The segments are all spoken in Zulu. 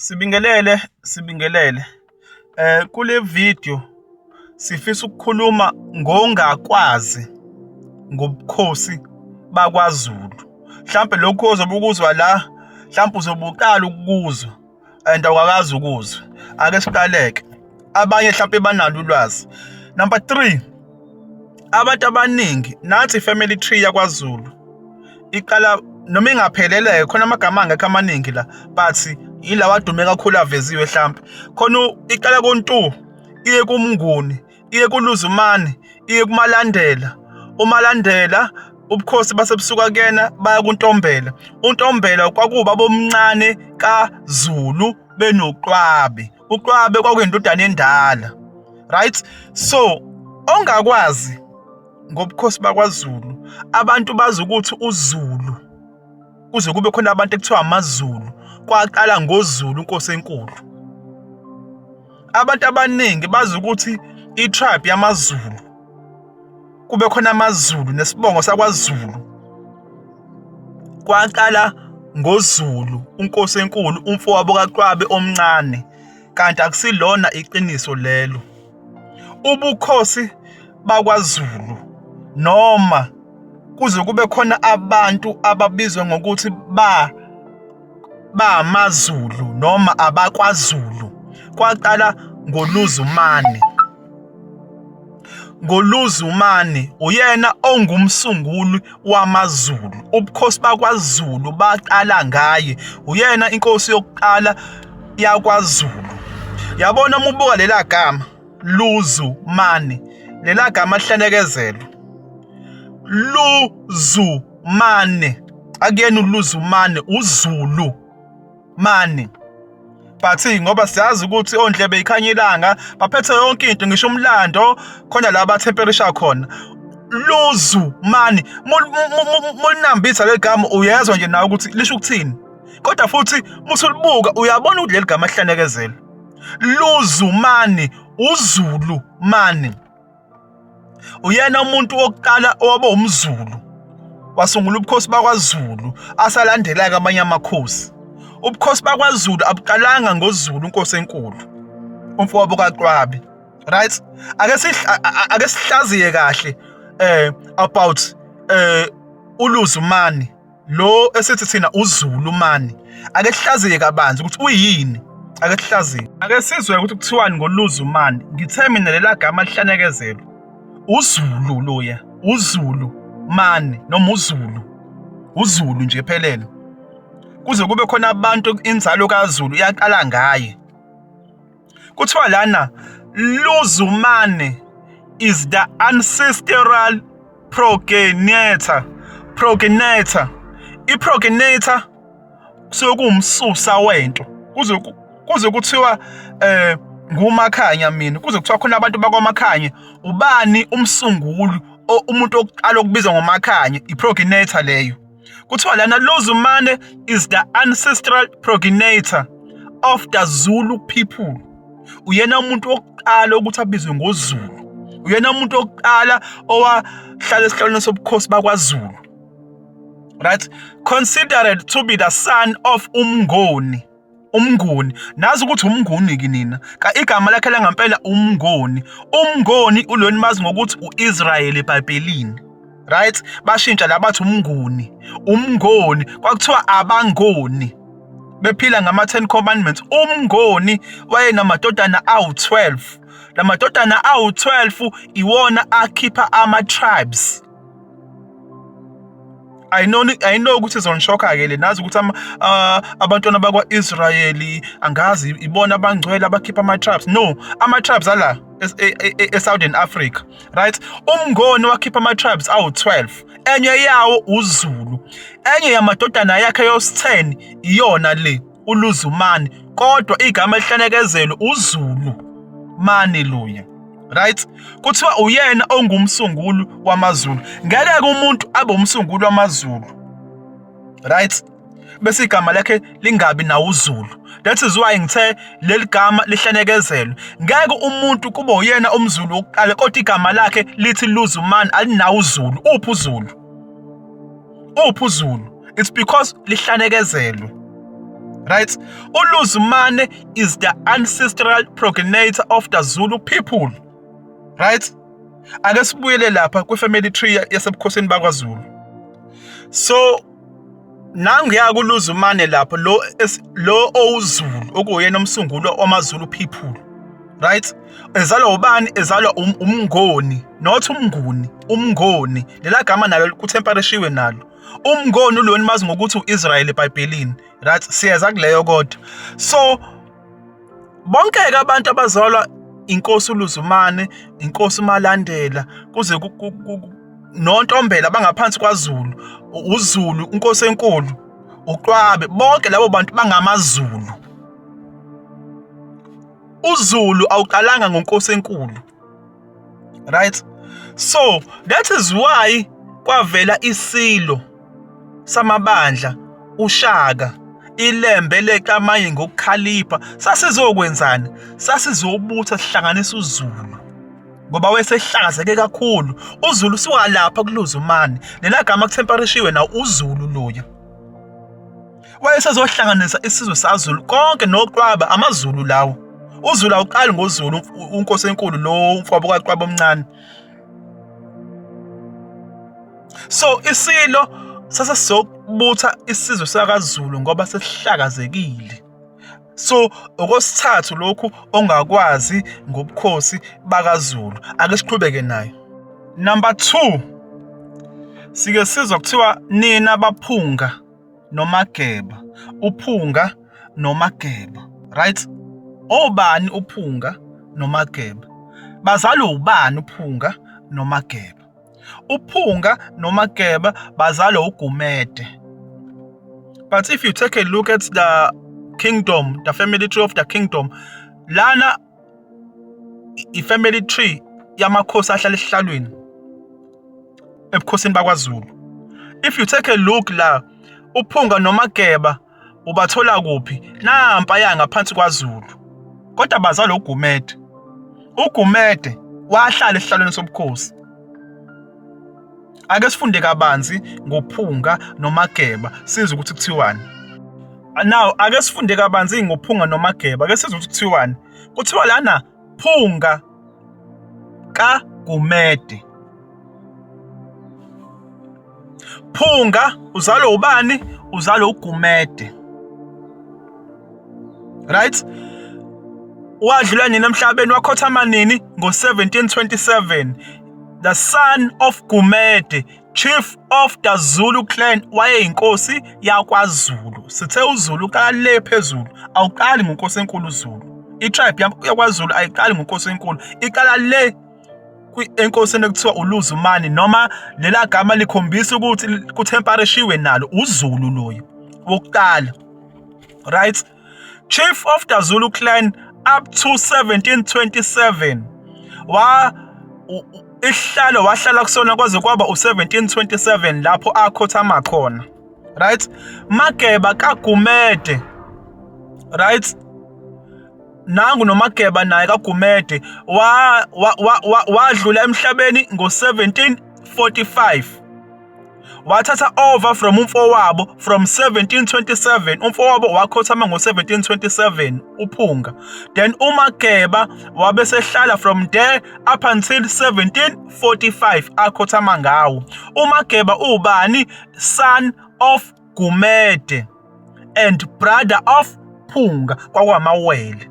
Sibingelele, sibingelele. Kule video sifisa ukukhuluma ngongakwazi ngobukhosi bakwaZulu. Mhlampe lokhu ozobe ukuzwa la, mhlampe uzobe uqala ukukuzwa and awukakazi ukuzwa. Ake siqaleke. Abanye mhlampe banalo ulwazi. Number 3, abantu abaningi nathi family tree yakwaZulu iqala noma ingapheleleke khona amagama angekho amaningi la, but yilawa adume kakhulu aveziwe. Hlampe khona iqala koNtu, iye kuMnguni, iye kuLuzumane, iye kuMalandela. UMalandela ubukhosi basebusuka kuyena baya kuNtombela. UNtombela kwakuwubaba omncane kaZulu benoQwabe. UQwabe kwakuyindodana endala, right? So ongakwazi ngobukhosi bakwaZulu, abantu bazi ukuthi uZulu kuze kube khona abantu ekuthiwa amaZulu kwaqala ngoZulu inkosi enkulu. Abantu abaningi bazi ukuthi i-tribe yamaZulu kube khona amaZulu nesibongo sakwaZulu kwaqala ngoZulu unkosi enkulu, umfowabo kaQwabe omncane, kanti akusilona iqiniso lelo. Ubukhosi bakwaZulu noma kuze kube khona abantu ababizwa ngokuthi ba bamaZulu noma abakwaZulu kwaqala ngoLuzumane. NgoLuzumane uyena ongumsunguli wamaZulu. Ubukhosi bakwaZulu baqala ngaye, uyena inkosi yokuqala yakwaZulu. Yabona uma ubuka lela gama Luzumane, lela gama lihlanekezelwe Luzumane, akuyena uLuzumane, uZulu mane, but ngoba siyazi ukuthi ondlebe ikhanya ilanga baphethe yonke into, ngisho umlando khona la bathemperisha khona. Luzu mani mulinambitha leli gama, uyezwa nje nawe ukuthi lisho ukuthini, kodwa futhi musulibuka uyabona ukuthi leli gama lihlanekezela. Luzu mani, uZulu mani, uyena umuntu wokuqala owaba umZulu, wasungula ubukhosi bakwaZulu, asalandela-ke amanye amakhosi. Ubukhosi bakwaZulu abuqalanga ngoZulu inkosi enkulu, umfowabo kaQwabe, right? Ake sihlaziye kahle about uLuzumani lo esithi thina uZulu mani. Ake sihlaziye kabanzi ukuthi uyini. Ake sihlaziye, ake sizwe ukuthi kuthiwani ngoLuzumani. Ngithe mina lela gama lihlanekezelwe, uZulu loya, uZulu mani noma uZulu, uZulu nje phelele, kuze kube khona abantu inzalo kaZulu iyaqala ngaye. Kuthiwa lana Luzumane is the ancestral progenitor. Progenitor, i-progenitor kusuke kuwumsusa wento, kuze kuthiwa nguMakhanya mina, kuze kuthiwa khona abantu bakwaMakhanya, ubani umsunguli, umuntu wokuqala okubizwa ngoMakhanya, i-progenitor leyo. Kuthiwa lana Luzumane is the ancestral progenitor of the Zulu people. Uyena umuntu wokuqala ukuthi abizwe ngoZulu, uyena umuntu wokuqala owahlala esihlalweni sobukhosi bakwaZulu, right? Considered to be the son of uMngoni. UMnguni, nazi ukuthi uMnguni kinina ka igama lakhe langampela uMngoni. UMngoni ulweni mazi ngokuthi uIsrael eBhayibhelini, right? Bashintsha la bathi uMnguni. UMngoni kwakuthiwa abangoni bephila ngama 10 commandments. UMngoni wayenamadodana awu-12. Lamadodana awu-12 iwona akhipha ama tribes. I know ukuthi izonishokha ke le, nazi ukuthi abantwana bakwa-Israyeli angazi ibona abangcwele abakhipha ama-tribes. No, ama-tribes ala e-Southern Africa, right? UMngoni wakhipha ama-tribes awu-12, enye yawo uZulu. Enye yamadodana yakhe yos-10 iyona le uLuzumani, kodwa igama elihlanekezelwe uZulu mani luya, right? Kuthiwa uyena ongumsunguli wamaZulu. Ngeke umuntu abe umsunguli wamaZulu, right, bese igama lakhe lingabi nawo uZulu. That is why ngithe leli gama lihlanekezelwe. Ngeke umuntu kube uyena umZulu wokuqala kodwa igama lakhe lithi Luzumani, alinawo uZulu. Uphi uZulu? Uphi uZulu? It's because lihlanekezelwe. Right? ULuzumane is the ancestral progenitor of the Zulu people. Right? Ake sibuyele lapha kwi-family tree yasebukhosini bakwaZulu. So nanguya kuLuzumane lapho lo lo owuZulu okuyena umsunguli wamaZulu people. Right? Ezalwa ubani? Ezalwa umNgoni, not umNguni, umNgoni. Lela gama nalo kutemperishiwe nalo. UMngoni ulona mazi ngokuthi uIsrael eBhayibhelini. Right? Siyeza kuleyo kodwa. So bonke ke abantu abazalwa inkosi uLuzumane, inkosi uMalandela kuze noNtombela bangaphansi kwaZulu, uZulu, inkosi enkulu, uQwabe, bonke labo bantu bangamaZulu. UZulu awuqalanga ngonkosi enkulu. Right? So that is why kwavela isilo samabandla uShaka ilembe lekamanye ngokukhalipha. Sasizokwenzani? Sasizobutha sihlanganisa uZulu ngoba wayesehlakazeke kakhulu. UZulu usuka lapha kuLuzumane, lela gama kuthemperishiwe na uZulu loya wayesezohlanganisa isizwe saZulu konke noQwaba, amaZulu lawo. UZulu awuqali ngoZulu, unkosi enkulu lo umfowabo kaQwaba omncane. So isilo sasesizobutha isizwe sakaZulu ngoba sesihlakazekile. So okwesithathu lokhu ongakwazi ngobukhosi bakaZulu, ake siqhubeke nayo. Number 2, sike sizwa kuthiwa nina baphunga noMageba, uPhunga noMageba, right? Obani uPhunga noMageba? Bazalwa ubani uPhunga noMageba? UPhunga noMageba bazalwa uGumede. But if you take a look at the kingdom, the family tree of the kingdom, lana i-family tree yamakhosi ahlala esihlalweni ebukhosini bakwaZulu. If you take a look la, uPhunga noMageba ubathola kuphi? Nampa ya ngaphansi kwaZulu. Kodwa bazalwa uGumede. UGumede wahlala esihlalweni sobukhosi. Ake sifunde kabanzi ngoPhunga noMageba sizwe ukuthi kuthiwani. Now ake sifunde kabanzi ngoPhunga noMageba, ake sizwe ukuthi kuthiwani. Kuthiwa lana Phunga kaGumede. Phunga uzalwa ubani? Uzalwa uGumede. Right? Wadlula nini emhlabeni? Wakhothama nini? Ngo-1727. The son of Gumede, chief of the Zulu clan, wayeyinkosi yakwaZulu. Sithe uZulu uqala le phezulu, awuqali ngonkosi enkulu uZulu. I-tribe yakwaZulu ayiqali ngonkosi enkulu, iqala le enkosini ekuthiwa uLuzumani, noma lela gama likhombisa ukuthi kuthemperishiwe nalo uZulu loyo wokuqala. Right? Chief of the Zulu clan up to 1727. Wa isihlalo wahlala kusona kwaze kwaba u-1727 lapho akhothama khona. Right? Mageba kaGumede. Right? Nangu noMageba naye kaGumede wadlula emhlabeni ngo-1745. Wathatha over from umfowabo from 1727. Umfowabo wakhothama ngo-1727 uPhunga. Then uMageba wabe sehlala from there up until 1745 akhothama ngawo. UMageba ubani? Son of Gumede and brother of Phunga. Kwakwamawele,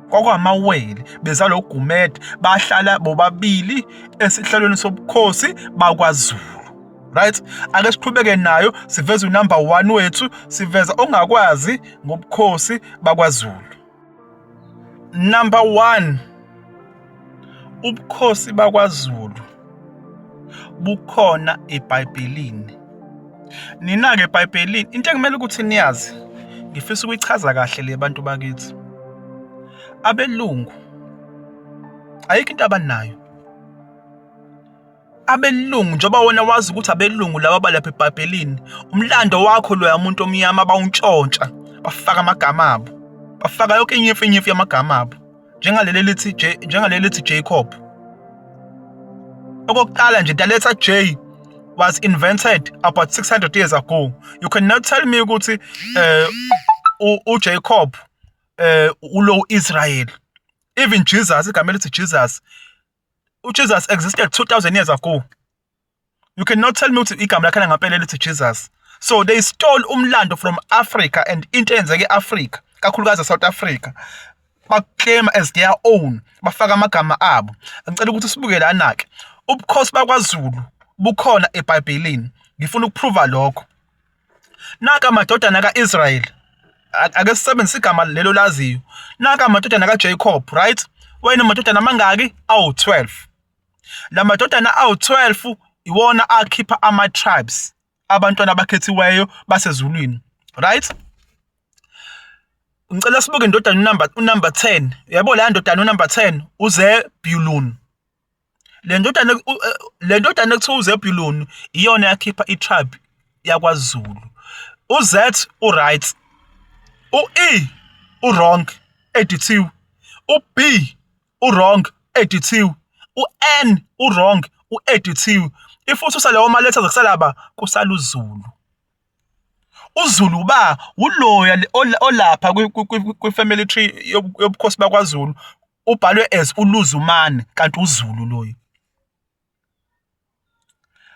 kwakwamawele bezalwa uGumede, bahlala bobabili esihlalweni sobukhosi bakwaZulu. Right? Ake siqhubeke nayo, siveze unumber 1 wethu, siveza ongakwazi ngobukhosi bakwaZulu. Number 1, ubukhosi bakwaZulu bukhona eBhayibhelini. Nina-ke eBhayibhelini, into ekumele ukuthi niyazi, ngifisa ukuyichaza kahle le bantu bakithi. Abelungu ayikho into abanayo. Abelungu njengoba wena wazi ukuthi abelungu laba balapha eBhayibhelini, umlando wakho loya muntu omnyama bawuntshontsha, bafaka amagama abo, bafaka yonke inyimfinyifi yamagama abo, njengaleli lithi J, njengaleli lithi Jacob. Okokuqala nje daletha J was invented about 600 years ago. You cannot tell me ukuthi uJacob ulo Israel. Even Jesus, igama elithi Jesus, uJesus existed 2000 years ago. You cannot tell me ukuthi igama lakhe langampela elithi Jesus. So they stole umlando from Africa and into eyenzeke e-Africa, kakhulukazi eSouth Africa. Bakuclaim as their own, bafaka amagama abo. Ngicela ukuthi sibuke lana-ke. Ubukhosi bakwaZulu bukhona eBhayibhelini. Ngifuna ukuprova lokho. Naka amadodana ka-Israel. Ake sisebenzise igama lelo laziyo. Naka amadodana kaJacob, right? Wena amadodana amangaki? Awu-12. La madodana awu-12 iwona akhipha ama-tribes, abantwana abakhethiweyo basezulwini, right? Ngicela sibuke indodana unumber 10. Yabo la ndodana unumber 10 uZebulun. Le ndodana ekuthiwa uZebulun iyona yakhipha i-tribe yakwaZulu. UZ u-right, u-E u-wrong, edithiwe, u-B u-wrong, edithiwe, u-N u-wrong, u-edithiwe. If ususa lawo ma-letters kusala ba kusala uZulu. UZulu ba uloya olapha kwi-family tree yobukhosi bakwaZulu, ubhalwe as uLuzumane kanti uZulu loyo.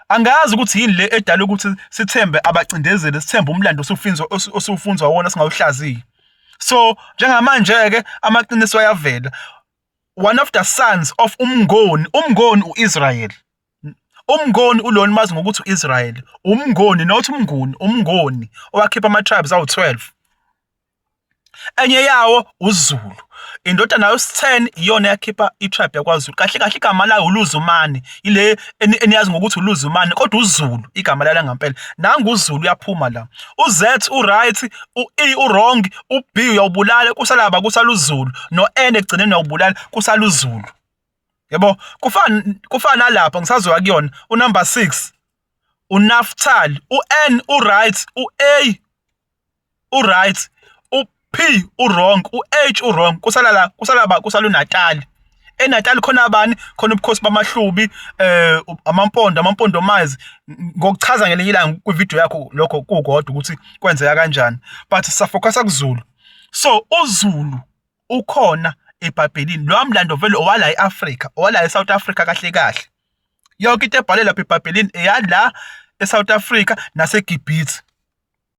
Angazi ukuthi yini le edala ukuthi sithembe abacindezeli, sithembe umlando osufinzwa osufunzwa wona singawuhlaziyi. So njengamanje-ke amaqiniso ayavela. One of the sons of uMngoni, uMngoni u-Israel. UMngoni ulona mazi ngokuthi u-Israel. UMngoni, not uMnguni, uMngoni owakhipha ama-tribes awu-12. Enye yawo uZulu. Indodana yosi-10 iyona yakhipha i-tribe yakwaZulu. Kahle kahle igama layo uLuzumane, ile eniyazi ngokuthi uLuzumane, kodwa uZulu igama layo langampela. Nangu uZulu uyaphuma la. U-Z u-right, u-E u-wrong, u-B uyawubulala, kusala ba kusala uZulu, no-N ekugcineni uyawubulala, kusala uZulu. Yabo, kufana nalapha ngisazoya kuyona unumber 6 uNaftali, u-N u-right, u-A u-right, u-P u-wrong, u-H u-wrong, kusala la, kusala ba kusala uNatali. ENatali khona abani? Khona ubukhosi bamaHlubi, amaMpondo, amaMpondomazi. Ngokuchaza ngelinye ilanga kwivideo yakho lokho kukodwa ukuthi kwenzeka kanjani, but sisafocusa kuZulu. So uZulu ukhona eBhayibhelini. Lo mlando vele owala e-Africa, owala eSouth Africa kahle kahle. Yonke into ebhalwe lapha eBhayibhelini eyala eSouth Africa naseGibhithe.